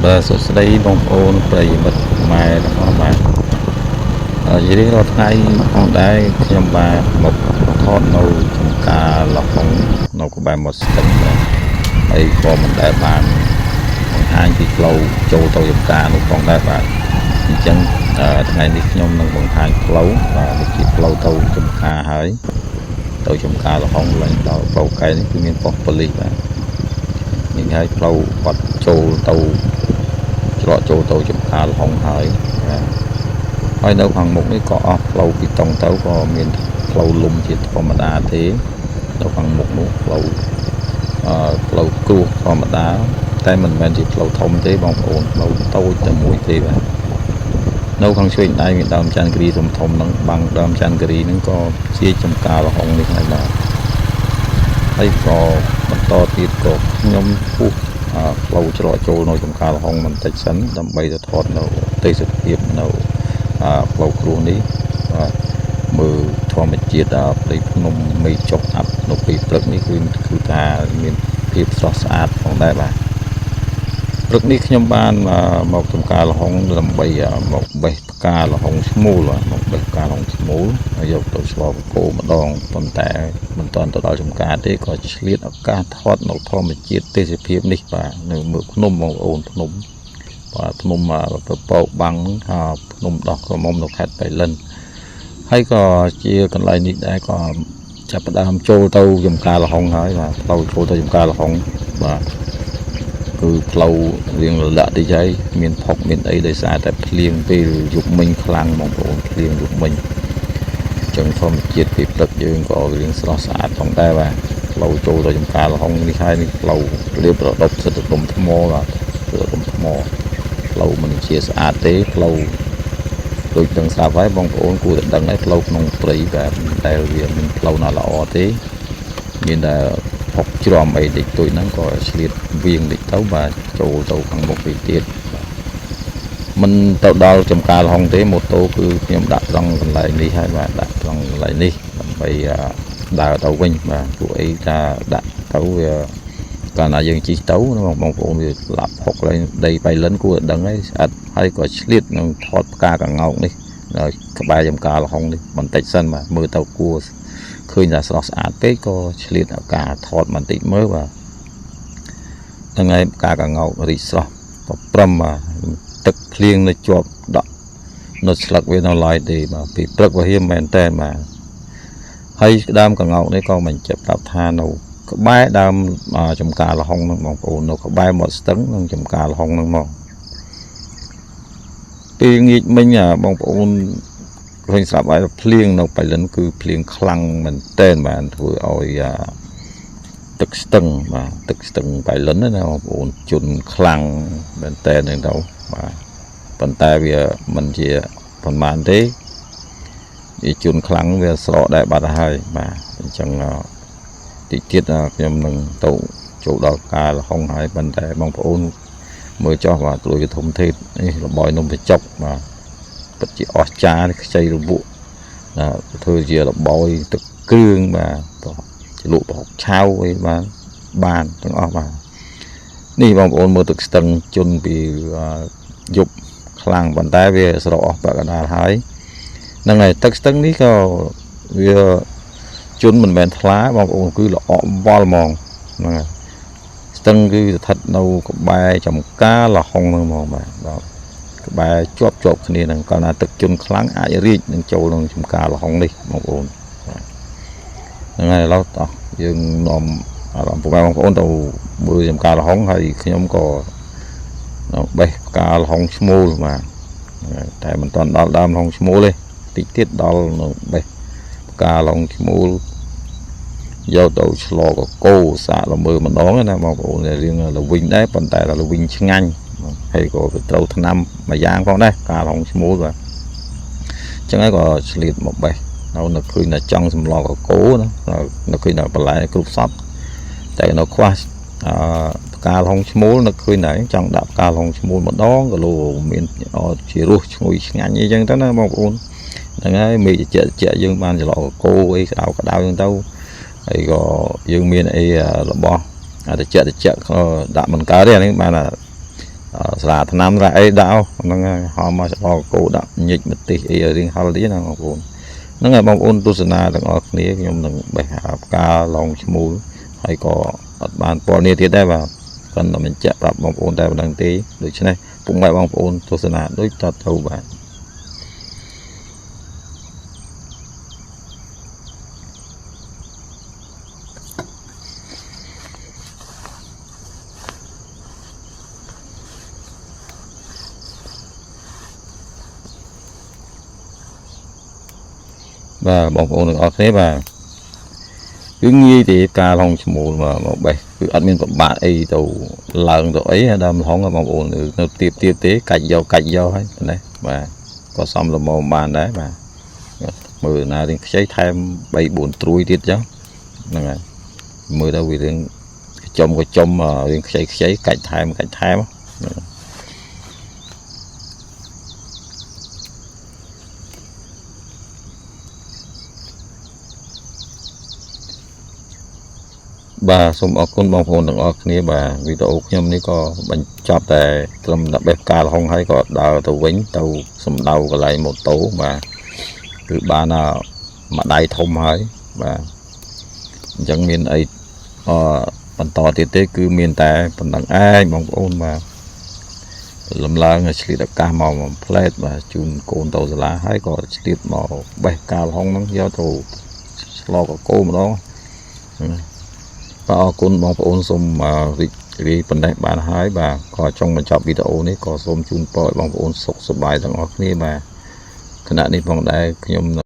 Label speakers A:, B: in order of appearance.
A: បាទសួស្តីបងប្អូនប្រិយមិត្តខ្មែរទាំងអស់បាទជារៀងរាល់ថ្ងៃផងដែរខ្ញុំបាទមកថតនៅចំការលហុងនៅក្បែរមាត់ស្ទឹងបាទហើយក៏មិនដែលបានបង្ហាញពីផ្លូវចូលទៅចំការនោះផងដែរបាទអញ្ចឹងថ្ងៃនេះខ្ញុំនឹងបង្ហាញផ្លូវបាទនេះជាផ្លូវទៅចំការហើយទៅចំការលហុងឡើងដល់ផ្លូវកែនេះគឺមានប៉ុស្តិ៍ប៉ូលីសបាទនេះហើយផ្លូវគាត់ចូលទៅ ច្រកចូលទៅចំការលហុងហើយបាទហើយនៅខាងមុខនេះក៏អស់ផ្លូវពីតុងទៅក៏មានផ្លូវលំជាធម្មតាទេនៅខាងមុខនោះផ្លូវផ្លូវគ្រួសធម្មតាតែមិនមែនជាផ្លូវធំទេបងប្អូនផ្លូវតូចតែមួយទេបាទនៅខាងឆ្វេងដៃមានដើមច័ន្ទគិរីធំធំហ្នឹងបាំងដើមច័ន្ទគិរីហ្នឹងក៏ជាចំការលហុងនេះហើយបាទហើយក៏បន្តទៀតក៏ខ្ញុំពុះផ្លូវច្រកចូលនៅចំការលហុងបន្តិចសិនដើម្បីទៅថតនៅទេសភាពនៅផ្លូវគ្រួសនេះបាទមើលធម្មជាតិព្រៃភ្នំមេឃចុះអាប់នៅពេលព្រឹកនេះគឺថាមានភាពស្រស់ស្អាតផងដែរបាទព្រឹកនេះខ្ញុំបានមកចំការលហុងដើម្បីមកបេះផ្កាលហុងឈ្មោលមកបេះផ្កាលហុងឈ្មោលហើយយកទៅឆ្លងកោម្ដងប៉ុន្តែមិនទាន់ទៅដល់ចំការទេក៏ឆ្លៀតឱកាសថតនៅធម្មជាតិទេសភាពនេះបាទនៅមើលភ្នំបងប្អូនភ្នំបាទភ្នំពពកបាំងភ្នំដោះក្រមុំនៅខេត្តបៃលិនហើយក៏ជាកន្លែងនេះដែរក៏ចាប់ផ្ដើមចូលទៅចំការលហុងហើយបាទផ្លូវចូលទៅចំការលហុងបាទគឺផ្លូវរៀងរលាក់តិចហើយមានផុកមានអីដោយសារតែភ្លៀងពេលយប់មិញខ្លាំងបងប្អូនភ្លៀងយប់មិញចឹងធម្មជាតិពេលព្រឹកយើងក៏រៀងស្រស់ស្អាតផងដែរបាទផ្លូវចូលទៅចំការលហុងនេះហើយនេះផ្លូវរៀបរដប់សិទ្ធិដុំថ្មបាទរដុំថ្មផ្លូវមិនជាស្អាតទេផ្លូវដូចដឹងស្រាប់ហើយបងប្អូនគួរតែដឹងហើយផ្លូវក្នុងព្រៃបាទដែលវាមានផ្លូវណាល្អទេមានតែផុកជ្រាំអីតិចតួចហ្នឹងក៏ឆ្លៀតវៀងតិចទៅបាទចូលទៅខាងមុខទៅទៀតបាទមិនទៅដល់ចំការលហុងទេម៉ូតូគឺខ្ញុំដាក់ត្រង់កន្លែងនេះហើយបាទដាក់ត្រង់កន្លែងនេះដើម្បីដើរទៅវិញបាទពួកអីថាដាក់ទៅវាកាលណាយើងជិះទៅបងប្អូនវាឡាប់ផុកឡើងដីបៃលិនគួរតែដឹងហើយស្អិតហើយក៏ឆ្លៀតនឹងថតផ្កាកង្កោកនេះនៅក្បែរចំការលហុងនេះបន្តិចសិនបាទមើលទៅគួរឃើញថាស្រស់ស្អាតពេកក៏ឆ្លៀតឱកាសថតបន្តិចមើលបាទហ្នឹងហើយផ្កាកង្កោករីកស្រស់ប្រព្រំបាទទឹកភ្លៀងនៅជាប់ដក់នៅស្លឹកវានៅឡើយទេបាទពីព្រឹកវាហៀមមែនតើបាទហើយដើមកង្កោកនេះក៏បញ្ជាក់ប្រាប់ថានៅក្បែរដើមចំការលហុងហ្នឹងបងប្អូននៅក្បែរមាត់ស្ទឹងនិងចំការលហុងហ្នឹងមកពេលងាកមិញបងប្អូនឃើញស្រាប់ហើយភ្លៀងនៅបៃលិនគឺភ្លៀងខ្លាំងមែនទែនបាទធ្វើឲ្យទឹកស្ទឹងបាទទឹកស្ទឹងបៃលិនណាបងប្អូនជន់ខ្លាំងមែនទែនហ្នឹងទៅបាទប៉ុន្តែវាមិនជាប៉ុន្មានទេវាជន់ខ្លាំងវាស្រកដែរបាត់ហើយបាទអញ្ចឹងតិចទៀតខ្ញុំនឹងទៅចូលដល់ការលហុងហើយប៉ុន្តែបងប្អូនមើលចោះបាទត្រួយធំទេនេះលបយនំបញ្ចុកបាទពិតជាអស្ចារ្យខ្ចីរវក់ណាធ្វើជាលបយទឹកគ្រឿងបាទជ្លក់ប្រហុកឆៅអីបាទបានទាំងអស់បាទនេះបងប្អូនមើលទឹកស្ទឹងជន់ពីយប់ខ្លាំងប៉ុន្តែវាស្រកអស់ពាក់កណ្ដាលហើយហ្នឹងហើយទឹកស្ទឹងនេះក៏វាជន់មិនមែនថ្លាបងប្អូនគឺល្អក់វល់ហ្មងហ្នឹងហើយស្ទឹងគឺស្ថិតនៅក្បែរចំការលហុងហ្នឹងហ្មងបាទដល់ក្បែរជាប់ជាប់គ្នាហ្នឹងកាលណាទឹកជន់ខ្លាំងអាចរីកនឹងចូលក្នុងចំការលហុងនេះបងប្អូនបាទហ្នឹងហើយឥឡូវតោះយើងនាំអារម្មណ៍ពុកម៉ែបងប្អូនទៅមើលចំការលហុងហើយខ្ញុំក៏បេះផ្កាលហុងឈ្មោលបាទតែមិនទាន់ដល់ដើមលហុងឈ្មោលទេតិចទៀតដល់នៅបេះផ្កាលហុងឈ្មោលយកទៅឆ្លកកោសាកល្មើម្ដងណាបងប្អូនរៀងល្វីងដែរប៉ុន្តែល្វីងឆ្ងាញ់ហើយក៏វាត្រូវថ្នាំមួយយ៉ាងផងដែរផ្កាលហុងឈ្មោលបាទអញ្ចឹងហើយក៏ឆ្លៀតមកបេះនៅឃើញតែចង់សម្លកកោណានៅឃើញតែបន្លែគ្រប់សពតែនៅខ្វះអឺផ្កាលហុងឈ្មោលនៅឃើញតែចង់ដាក់ផ្កាលហុងឈ្មោលម្ដងក៏លោមានជារសឈ្ងុយឆ្ងាញ់អីចឹងទៅណាបងប្អូនហ្នឹងហើយមេឃជែកយើងបានច្រឡកកោអីក្តៅក្តៅចឹងទៅហើយក៏យើងមានអីរបស់តិចតិចដាក់មិនកើតទេអានេះបាន ស្រាថ្នាំស្រាអីដាក់ហ្នឹងហើយហមមកស្ករគោដាក់ញិចម្ទេសអីឲ្យរៀងហឹរតិចណាបងប្អូនហ្នឹងហើយបងប្អូនទស្សនាទាំងអស់គ្នាខ្ញុំនឹងបេះផ្កាឡងឈ្មោលហើយក៏អត់បានពណ៌នេះទៀតដែរបាទគាត់តែបញ្ជាក់ប្រាប់បងប្អូនតែប៉ុណ្្នឹងទេដូច្នេះពុកម៉ែបងប្អូនទស្សនាដូចតទៅបាទ បាទបងប្អូនទាំងអស់គ្នាបាទគឺងាយទេការឡងឈ្មោលមកមកបេះគឺអត់មានពិបាកអីទៅឡើងទៅអីដើមឡងបងប្អូននៅទៀបទៀបទេកាច់យកកាច់យកហើយណាបាទក៏សំលមមបានដែរបាទមើលណារៀងខ្ចីថែម3 4ត្រួយទៀតចឹងហ្នឹងហើយមើលទៅវារៀងកចំកចំរៀងខ្ចីខ្ចីកាច់ថែមកាច់ថែម បាទសូមអរគុណបងប្អូនទាំងអស់គ្នាបាទវីដេអូខ្ញុំនេះក៏បញ្ចប់តែត្រឹមតែបេះផ្កាល្ហុងហើយក៏ដើរទៅវិញទៅសំដៅកន្លែងម៉ូតូបាទគឺបានមួយដៃធំហើយបាទអញ្ចឹងមានអីអបន្តទៀតទេគឺមានតែប៉ុណ្្នឹងឯងបងប្អូនបាទលំឡើងឆ្លៀតឱកាសមកមួយផ្លែតបាទជូនកូនទៅសាលាហើយក៏ឆ្លៀតមកបេះផ្កាល្ហុងហ្នឹងយកទៅឆ្លកកោម្ដង បាទអរគុណបងប្អូនសូមរីករាយប៉ុណ្ណេះបានហើយបាទក៏ចង់បញ្ចប់វីដេអូនេះក៏សូមជូនពរឲ្យបងប្អូនសុខសប្បាយទាំងអស់គ្នាបាទខណៈនេះផងដែរខ្ញុំ